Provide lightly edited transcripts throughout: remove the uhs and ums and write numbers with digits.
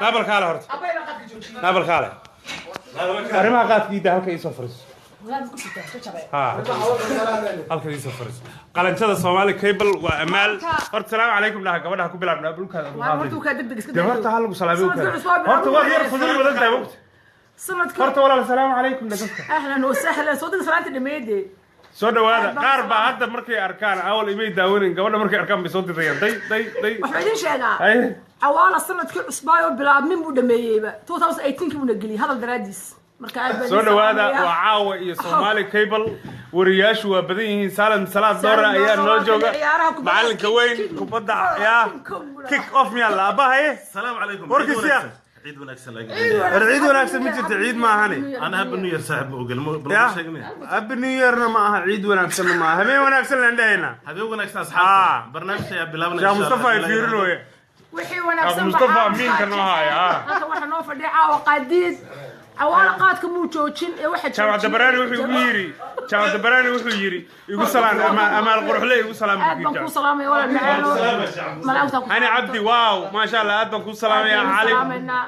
Naabal kaale horta, naabal kaale, arrimaha qaadkiida halka iisoo fariiso. Ha, halka iisoo fariiso. Qalanjada Soomaali Cable waa Amaal. Horta salaamu calaykum dhaha gabadha, ku bilaabna dhulkaada. Dee horta ha lagu salaamay. Horta waad yar fudul badan tahay mogta. Sanadka. Horta walaal, salaamu calaykum dha dadka. Ahlan wasahlan, soo dega, salaanta dhameede. Soo dhawaada. Qaar baa hadda markay arkaan, awal imay daawanin, gabadha markay arkaan bay soo didayaan, day day day. Waxaa idin sheegaa, Hay. Cawaala sanadkii cusbaayoo bilaabmin buu dhameeyeyba, 2018 buuna geliyey hadal daraadiis. Marka aad baan Soo idin dhawaada. salaamayaa. Waa caawa iyo Soomaali Cable. Wariyaashu waa badan yihiin. Saalim Salaad Doora ayaa noo jooga, Ciyaaraha kubadda. macalinka weyn kubadda yaa kick off miyaa la aabahaye. السلام عليكم. Warkiisiya. عيد wanaagsan. War ciid wanaagsan ma jirto, ciid maahane. انا Happy New Year saaxib ma ogol Ya. ma sheegnay. Happy New Yearna ma aha, ciid wanaagsanna ma aha, habeen wanaagsan laan dhahaynaa. Habeen wanaagsan, Ah. asxaabta, barnaamijka ayaa bilaabanaya. Sheekh Mustafa ay fiirin weye. Wixii wanaagsan. Sheekh Mustafa amiinka noo haya, ah. Halkan waxaa noo fadhiya caawa qaadiid. Cawaala qaadka muu joojin ee waxa Jaamac Dabaraani wuxuu igu yidhi, Jaamac Dabaraani wuxuu yidhi igu salaan Amaal Quruxle, igu salaam. Aad baan kuu salaamaya walaal macaano, malaa'igta ku Hani Cabdi, wow, maasha Allah, aad baan kuu salaamaya. Cali, salaamaynaa.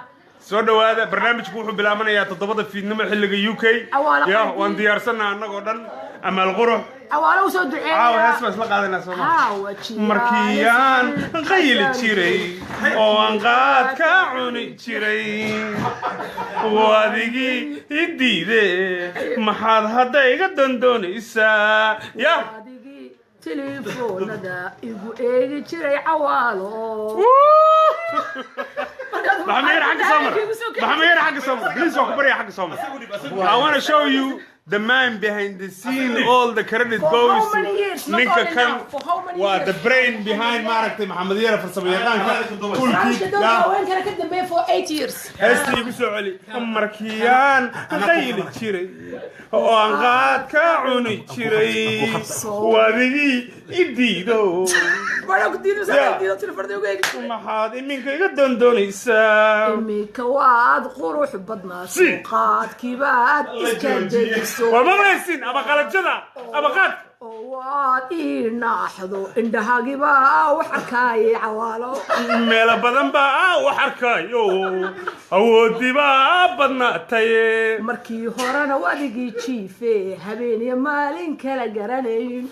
Soo dhawaada. Barnaamijku wuxuu bilaabanayaa 7da fiidnimo xilliga UK. Cawaala Ya. Qaadiid. Waan diyaarsanaa annagoo dhan. Amaal Qurux. Cawaala usoo duceeya. Caawa hees baan isla qaadanaa, soo ma? Caawa jiyaa. Markii aan qayli jiray oo aan qaad ka cuni jiray, wadigii i diide, maxaad hadda iga dondoonaysaa ya? Adigii telefoonada igu eegi jiray, Cawaalo. Maxamed Yar, xagga soo mar. Maxamed Yar, xagga soo mar, please. Waa ku barya, xagga soo mar. I want to show you the man behind the scene. All the credit For goes how many years? Not ninka only kan. now, for how many Waa years? the brain behind, maaragtay, Maxamed Yare, farsamo yaqaanka. Barnaamijka dadka haweenkana ka dambeeya for 8 years. Heestii igu soo celi. Markii aan qayli jiray oo aan qaad ka cuni jiray, wadigii i diido. Bana ku diido. Yeah. Diido telefoonada igu eegi jiray. Maxaad iminka iga doondoonaysaa? Imika waad qurux badnaa, Si. qaadkiibaad iska degiso. Waa maqlaysin, ama qalajada ama qaadka. Oo waad ii naaxdo, indhahaagibaa wax arkaaye, Cawaalo. Meelo badan baa wax arkayo, awoodii baa badnaataye. Markii horena wadigii jiife, habeen iyo maalin kala garanayn.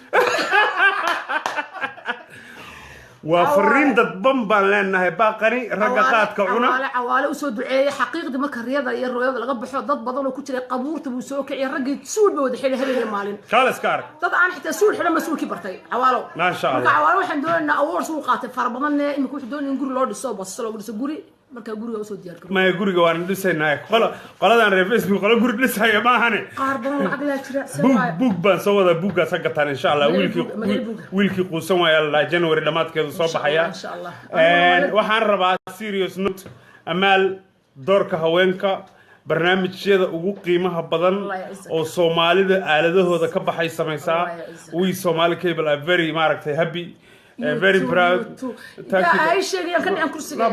Waa fariin dadban baan leenahay, baaqani ragga qaadka cuna. Cawaale, Cawaale usoo duceeyey. Xaqiiqdii marka riyada iyo rooyada laga baxo, dad badan oo ku jiray qabuurta buu soo kiciyay. Raggii suul bay wada xidhay habeen iyo maalin. Kaala iska arag. Dad aan xitaa suul xidhan ba suulkii bartay, Cawaalo. Maasha Allah. Marka Cawaalo waxaan doonaynaa, awards uu qaatay fara badanne, imika wuxuu doonaya in guri loo dhiso, basas loogu dhiso guri. Marka guriga usoo diyaar garo. Maya, guriga waan dhisaynaa. Qolo qoladan reer Facebook qolo guri dhisaya maahane. Qaar badan lacag laa jira se Buug waayo. Buug baan soo wadaa, buuggaas ha gataan insha Allah. Magaalada Wiilkii buug, magaalada buug. Wiilkii quusan waaya la dhahaa, January dhammaadkeedu soo Insha baxaya. Allah, insha Allah. Waxaan rabaa serious note, Amaal, doorka haweenka, barnaamijyada ugu qiimaha badan Allah yacizak. oo Soomaalida aaladahooda ka baxay samaysaa. Allah yacizak. We Somali Cable are very, maaragtay, happy, very proud. Thank you. Ay sheegayaan ka dhicin kursiga.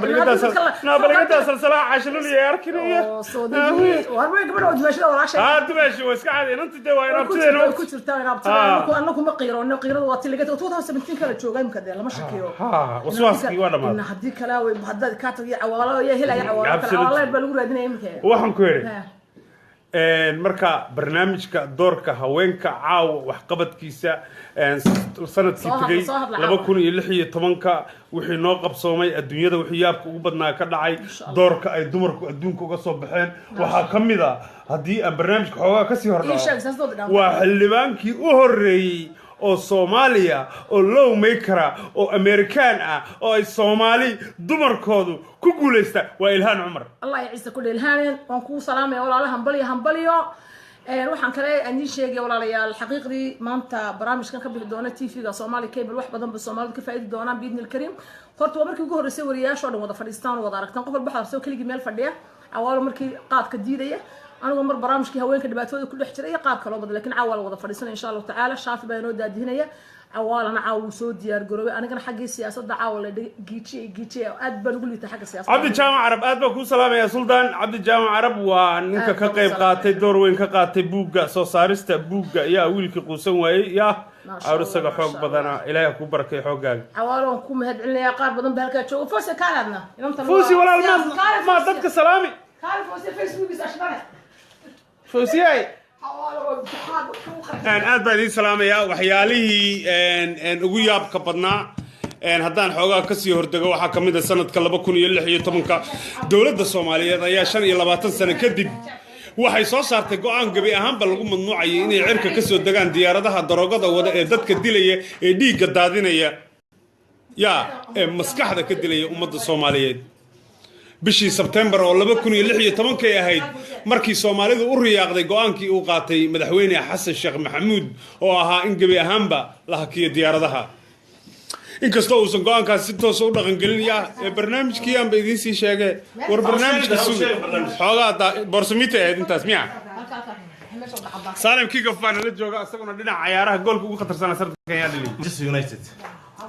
Naabaligadaa salsalaa cashalul arkinaya. War way gabadha waa dumaashada walaashay. Haa, dumaashi waa iska caadi, inanti dee waa Way inaabtideena. ku jirtaa inaabtada. Annagu ma qiirono, qiiradu waa tiligata 2017 kala jooga imka, dee lama shakiyo. Ha, waswaaskii waa dhammaaday. Ina haddii kale way haddaad kaa tagiyo, Cawaalo ayaa helaya, Cawaalo kale. Absolutely. Cawaalo baa lagu raadinaya imika. Waxaan ku idhi, marka barnaamijka doorka haweenka caawa waxqabadkiisa sanadkii Soo hadla, tegey soo hadla laba caawa. 2016-ka wixii noo qabsoomay, adduunyada wixii yaabka ugu badnaa ka dhacay, Insha Allah. doorka ay dumarku adduunka uga soo baxeen waxaa ka mid a, haddii aan barnaamijka xoogaa kasii Ii hordhaco, sheeg, saas dooda dhaanta. waa xildhibaankii u horreeyey oo Soomaaliya oo lawmaker oo Amerikaan ah oo ay Soomaali dumarkoodu ku guulaystaan, waa Ilhaan Cumar. Allah ya ciise ku dheelhaaneen, waan kuu salaamaya walaala, hambalyo, hambalyo. Waxaan kale aan idiin sheegaya, walaalayaal, xaqiiqdii maanta barnaamijkan ka bixi doona TV-ga Somali Cable wax badan ba Soomaalidu ka faa'iidi doonaan biidni alkariim. Horta waa markii ugu horreysay wariyaasha oo dhan wada fadhiistaan oo wada aragtaan. Qof walba waxaad aragtay oo keligii meel fadhiya. Cawaalo markii qaadka diidaya, anigoo mar barnaamijkii haweenka dhibaatooda ku dhex jiray iyo qaar kaloo badan, laakiin caawa la wada fadhiisanaya insha Allahu tacaala. Shaafi baa inoo daadihinaya. Cawaalana caawa wuu soo diyaar garoobay. Anigana xaggii siyaasadda caawa la giijiye giijiye, aad baan ugu liitay xagga siyaasadda. Cabdi Jaamac Carab, aad baan kuu salaamaya. Suldaan Cabdi Jaamac Carab waa ninka Aad ka baan u qayb salaamaya. qaatay, door weyn ka qaatay buugga, soo saarista buugga. Yaa wiilkii quusan waayey yaa Maasha awr Allah, isaga xoog maasha. badana. Ilaahay ha kuu barakay xooggaaga. Cawaalo waan ku mahad celinayaa. Qaar badan baa halkaa jooga. Foose kaalaadna inantan. Fuusi walaal, maad maa dadka salaami. Kaali Foose, Facebookiisa ashmane. Fuusiyay. Cawaalo waa imtixaan kuu qarxay. Aad baan idiin salaamayaa. Waxyaalihii ugu yaabka badnaa haddaan xoogaa kasii hordego, waxaa ka mid a sanadka 2016-ka dowladda Soomaaliyeed ayaa 25 sano kadib waxay soo saartay go-aan gebi ahaanba lagu mamnuucayay inay cirka ka soo degaan diyaaradaha daroogada wada ee dadka dilaya, ee dhiigga daadinaya, yaa ee maskaxda ka dilaya ummadda Soomaaliyeed. Bishii Sebtembar oo 2016-kay ahayd markii Soomaalidu u riyaaqday go-aankii uu qaatay madaxweyne Xasan Sheekh Maxamuud oo ahaa in gebi ahaanba la hakiyo diyaaradaha, inkastoo uusan go-aankaas si toosa u dhaqangelin. Yaa ee barnaamijkii aanba idiin sii sheege, war barnaamijka sugi xoogaa boorsamita ahayd intaas miya. Saalim Kikof baa nala jooga, isaguna dhinaca cayaaraha. Goolka ugu khatarsanaa sanadkan yaa dhaliyay? Manchester United.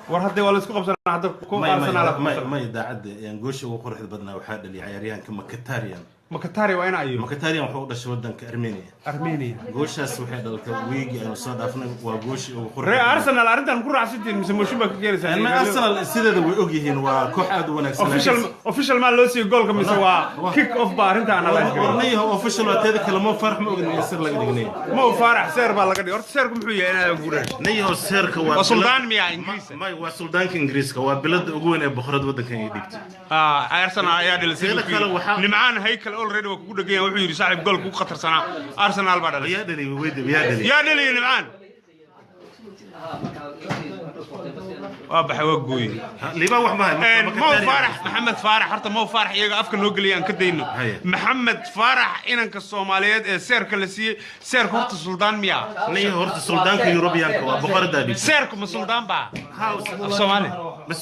War haddee waa la isku qabsanaa hadda ku May Arsenal may may, daacadda goosha ugu quruxda badnaa waxaa dhaliyay ciyaaryahanka Mkhitaryan. Mkhitaryan waa ina ayo? Mkhitaryan wuxuu u dhashay wadanka Armenia. Armenia. Gooshaas waxay dhalatay wiigi aynu soo dhaafnay, waa gooshii ugu quruxda Ree badnaa. Arsenal arrintan ku raacsantiin mise mooshin baa ka keenaysaa? Arsenal sideeda way ogyihiin, waa koox aad u wanaagsan. Official, official maa loo siiyey goolka mise waa kick off baa arrinta analyze garay? Warnayaha official waa. Teeda kale, Mo Farax ma ogin in sir laga dhignay? Mo Faarax seer baa laga dhigay. Horta seerku muxuu yahay inaad guuray? Nayaho, seerka waa Waa suldaan miyaa Ingiriisa? May, waa suldaanka Ingiriiska, waa bilada ugu weyn ee boqorada wadankan ay dhigtay. Ah, Arsenal ayaa dhilisay. Teeda kale Nimcaan Haykal already waa kugu dhegan yahay. Wuxuu yidhi saaxiib, goolka ugu khatarsanaa Arsenal baa dhalisay. Yaa dhaliyay? Weydi yaa dhaliyay. Yaa dhaliyay Nimcaan? Waa baxay, waa gooyey. Liibaan wax ma hay. Mo Faarax, Maxamed Faarax, horta Mo Faarax iyaga afka noo geliya aan ka dayno. Haye. Maxamed Faarax, inanka Soomaaliyeed ee seerka la siiyey, seerka horta suldaan miyaa? Nayaho, horta suldaanka Yurubiyaanka waa boqorada dhigtay. Seerku ma suldaan baa af Soomaali? Bas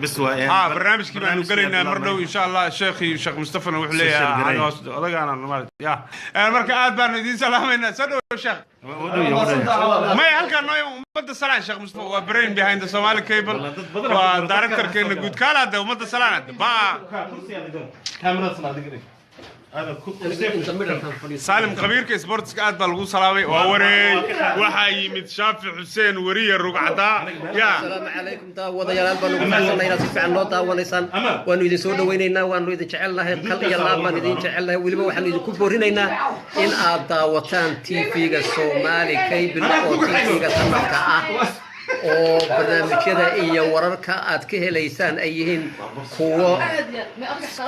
bas waa Ha, barnaamijkii baanu gelaynaa mar dhow insha Allah. Sheekhi Sheekh Mustafana wuxuu leeyahay odagaana ya. Marka aad baanu idiin salaamaynaa. Soo dhowo sheekh. Maya, halkaan noo ummadda salaan. Sheekh Mustafa waa brain behind the Somali Cable, waa directorkeena guud. Kaala hadda ummadda salaan hadda ba. Saalim, khabiirka sportska, aad baa lagu salaamay. Waa wareey, waxaa yimid Shaafi Xuseen, weriya rugcadaa ya. Asalaamu calaykum daawadayaal, baan ugu faraxsanahay inaad si fiican noo daawanaysaan. Waanu idin soo dhawaynaynaa, waanu idin jecelnahay, kal iyo laab baan idin jecelnahay. Weliba waxaanu idinku boorinaynaa in aad daawataan TV-ga Somali Cable oo TV-ga sanadka ah, oo barnaamijyada iyo wararka aad ka helaysaan ay yihiin kuwo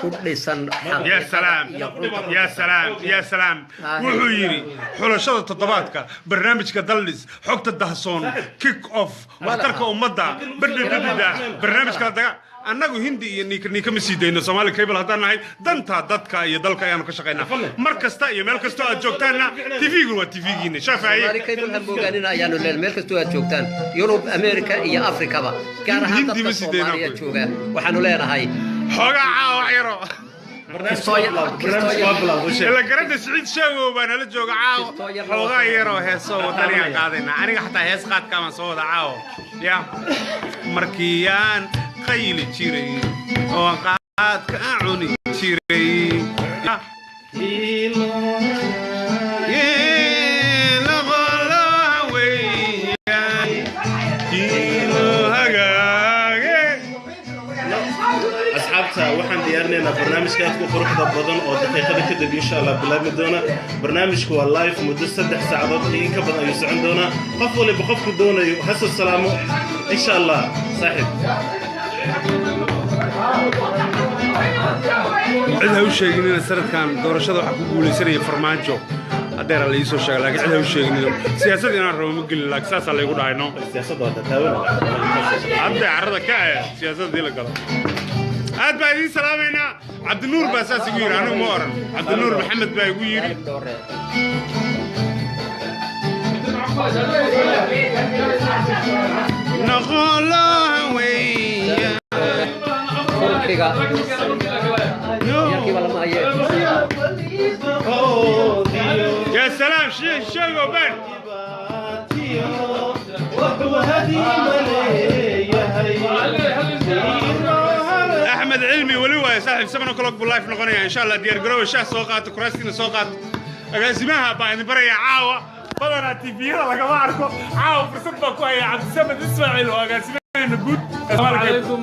ku dhisan Ya salaam. iyo runta. Ya salaam, ya salaam. Wuxuu yidhi xulashada toddobaadka, barnaamijka Daldhis, xogta dahsoon, kick off, waxtarka ummadda, badhidhidhida, barnaamijka la daga. Annagu Hindi iyo niika niika ma sii dayno. Soomaali Cable haddaan nahay, danta dadka iyo dalka ayaanu ka shaqaynaa. Mar kasta iyo meel kastoo aad joogtaanna TV-gu waa TV-giina. Soomaali Shaafaye. Cable ha moogaanina ayaanu leenahay, meel kastoo aad joogtaan, Yurub, America iyo Afrikaba, gaar ahaan Hindi dadka ma sii daynaa. Soomaaliya jooga waxaanu leenahay Xoogaa caawa yaro. kistoo Ila garanta Siciid Sheegow baa nala jooga caawa. Kistoo yar. Xoogaa yaroo heesoo wadaniyaan qaadaynaa. Aniga xataa hees qaadkaamaan soo wada caawo ya. Markii aan qayli jiray oo aan qaadka aan cuni jiray. Ya. Kiilo weeyaan, kiilo hagaage. Asxaabta, waxaan diyaarinaynaa barnaamijka aadka u quruxda badan oo daqiiqada kadib insha Allah bilaabmi doona. Barnaamijku waa live, muddo 3 saacadood iyo in ka badan ayuu socon doonaa. Qof waliba qofku doonayo hase salaamo insha Allah, saaxiib. Cid ha u sheegin sanadkan doorashada waxaa ku guulaysanaya Farmaajo. Hadeera la iisoo sheega, laakiin cid ha u sheegin. Siyaasad inaan rabo ma gelin, laakiin saasaa laygu dhahay no. Siyaasadda waa tataawan. Hadda carrada ka eh siyaasadda la galo. Aad baa idiin salaamaynaa. Cabdinuur baa saas igu yidhi, anigu ma oran. Cabdinuur Maxamed baa igu yidhi. Dhoore. Noqolaha weeya. Turkiga yarkiiba lama haye. Ya salaam, sheego ben. Hadiima leeyahay. Axmed Cilmi weli waaye saaxiib, 7 o'clock buu live noqonaya, insha Allah. Diyaar garoowa, shaah soo qaata, kuraastiina soo qaata. Agaasimaha baa idin baraya caawa. Badanaa TV-yada lagama arko. Caawa fursad baa ku haya Cabdisamed Ismaaciil oo agaasimaheena guud. Asalaamu calaykum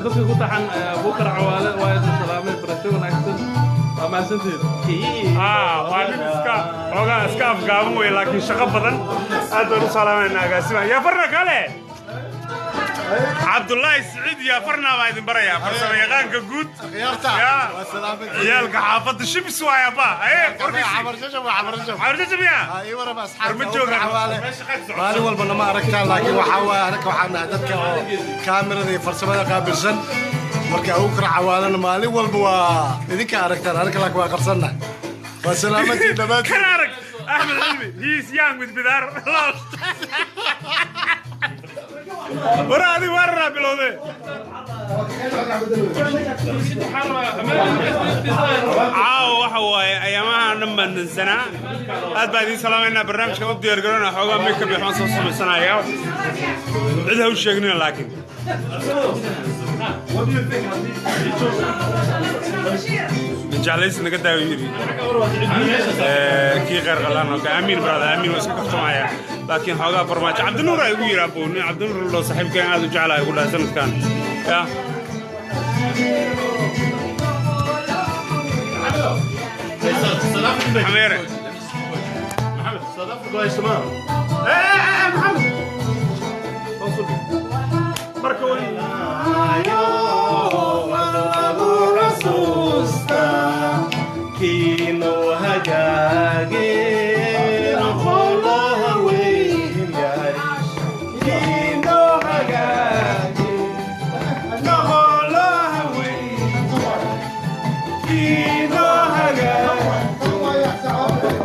dadka ku taxan Abuukar Cawaale, waa idin salaamay. Barasho wanaagsan, waa mahadsantihiin. Waa nin iska xoogaa iska afgaaban wey, laakiin shaqo badan. Aad baan u salaamaynaa agaasimaha. Yaa farna kale, Cabdullaahi Siciid yaa farnaa baa idin barayaa, farsamo yaqaanka guud. Yaa ciyaalka xaafadda shibis waaya ba aye warkiisi miya war ma joogaan. Maalin walba nama aragtaan, laakiin waxaa waaye anaka waxaan nahay dadka oo kaamirada iyo farsamada qaabilsan. Marka Abuukar Cawaalana maalin walba waa idinka aragtaan, anaka laakiin waa qarsannahay. Waa salaamantiin dhammaantiin. Kan arag, Axmed Cilmi, he is young with bidaar. Wara adi weeraraa bilowde. Caawa waxa waaye ayaamaha dhan baan dansanaa. Aad baan idiin salaamaynaa. Barnaamijkan u diyaar garoona, xoogaa makeup iyo waxbaan soo samaysanaya. Cid ha u sheegnina laakiin. What do you think? Jeclaysi naga daawo yidhi kii kheyr qalaan oo amiin brother, amiin. Waa iska kaftamaya, laakiin xoogaa farmaajo Cabdinuur ay igu yidhi abo nin Cabdinuur loo saaxiibkeen aad u jeclahay ugu dhahay sanadkan ya. Xameere. Maxamed, South Africa waa Ismaan. Maxamed, marka way Lagu xasuustaa kiinuu hagaageen qolaha weyn yahay, kiinuu hagaageen noqolaha weyn, kiinoo hagaag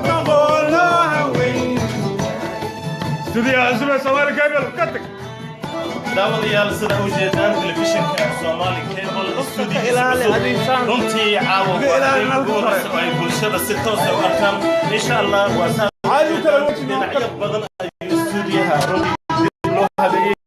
noqolaha weyn. Studiyaha cusub ee Soomaali Cable ka tag. Daawadayaal, sida u jeedaan telefishinka Somali Cable studigiisa cusub, runtii caawa waa habeen ugu horeysa oo ay bulshada si toos ah u arkaan, insha Allah. Waa saa dhinacyo badan ayuu stuudiyaha runtii